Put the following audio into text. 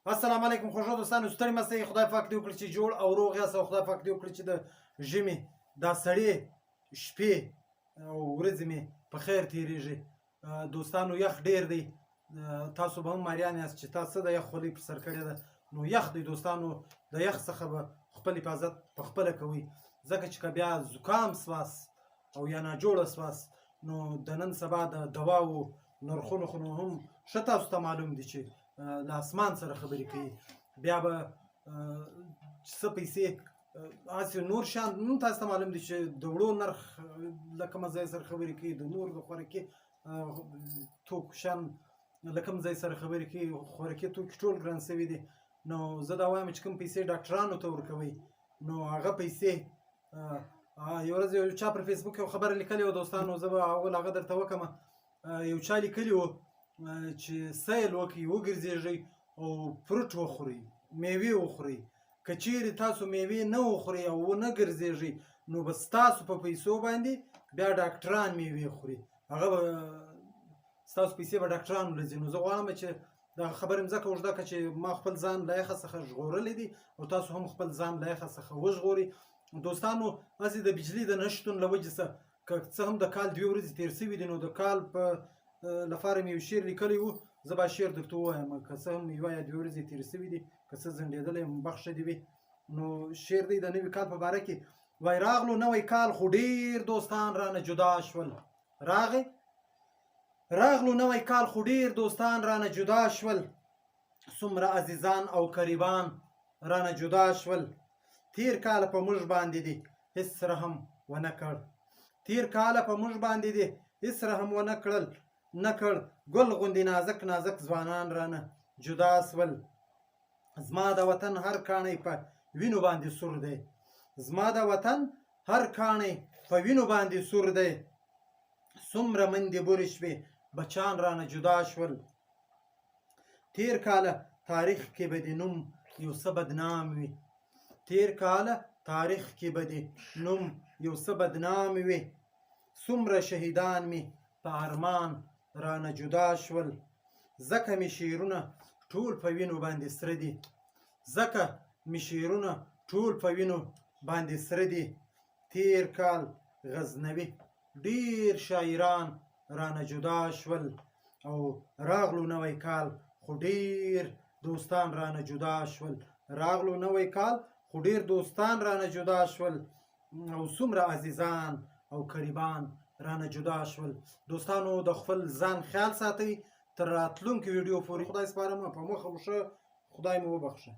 السلام علیکم خوږو دوستانو، ستړي مه سئ. خدای پاک دې وکړي چې جوړ او روغ یاست، او خدای پاک دې وکړي چې د ژمي دا سړې شپې او ورځې مې په خیر تېرېږي. دوستانو، یخ ډېر دی. تاسو به هم مریان یاست چې تاسو د یخ خولۍ په سر کړې ده، نو یخ دی دوستانو. د یخ څخه به خپل حفاظت په خپله کوئ، ځکه چې که بیا زکام سواس او یا ناجوړه سواس، نو د نن سبا د دواو نرخونو خو نو هم ښه تاسو ته معلوم دي چې له اسمان سره خبرې کوي. بیا به څه پیسې هسې نور شیان نن تاسو ته معلوم دي چې د وړو نرخ له کومه ځای سره خبرې کوي، د نور د خوراکي توکو شیان له کوم ځای سره خبرې کوي. خوراکي توکي ټول ګران سوي دي. نو زه دا وایم چې کوم پیسې ډاکټرانو ته ورکوي، نو هغه پیسې، یو ورځ یو چا پر فیسبوک یو خبره لیکلې وه دوستانو، زه به اول هغه درته وکړم. یو چا لیکلي وو چې سیل وکړئ، وګرځېږئ او فروټ وخورئ، میوې وخورئ. که چیرې تاسو میوې نه وخورئ او ونه ګرځېږئ، نو به ستاسو په پیسو باندې بیا ډاکټران میوې خوري، هغه به ستاسو پیسې به ډاکټرانو له ځي. نو زه غواړم چې دا خبره مې ځکه اوږده کړه چې ما خپل ځان له یخه څخه ژغورلی دی او تاسو هم خپل ځان له یخه څخه وژغورئ. دوستانو، هسې د بجلي د نشتون له وجې څه، که څه هم د کال دوې ورځې تېر سوي دي، نو د کال په لپاره مې یو شعر لیکلی و. زه به شعر درته ووایم، که څه هم یوه یا دوې ورځې تېرې سوي دي، که څه ځنډېدلی یم، بخښه دې وي. نو شعر دی د نوي کال په باره کې. وای راغلو نوی کال خو ډېر دوستان رانه جدا شول، راغی راغلو نوی کال خو ډېر دوستان رانه جدا شول، څومره عزیزان او قریبان رانه جدا شول. تیر کال په موږ باندې دي هیڅ رحم ونه کړ، تیر کال په موږ باندې دي هیڅ رحم ونه کړل نه کړ، ګل غوندې نازک نازک ځوانان رانه جدا سول. زما د وطن هر کاڼی په وینو باندې سور دی، زما د وطن هر کاڼی په وینو باندې سور دی، څومره مندې بورې شوې بچان رانه جدا شول. تیر کاله تاریخ کې به دې نوم یو څه بدنام وي، تیر کاله تاریخ کې به دې نوم یو څه بدنام وي، څومره شهیدان مې په ارمان رانه جدا شول. ځکه مې شعرونه ټول په وینو باندې سره دي، ځکه مې شعرونه ټول په وینو باندې سره دي، تیر کال غزنوي ډیر شاعران رانه جدا شول او راغلو نوی کال خو ډیر دوستان رانه جدا شول، راغلو نوی کال خو ډیر دوستان رانه جدا شول او څومره عزیزان او قریبان رانه جدا شول. دوستانو، د خپل ځان خیال ساتئ. تر راتلونکي ویډیو پورې خدای سپارم. په مخه وښه، خدای مو وبخښه.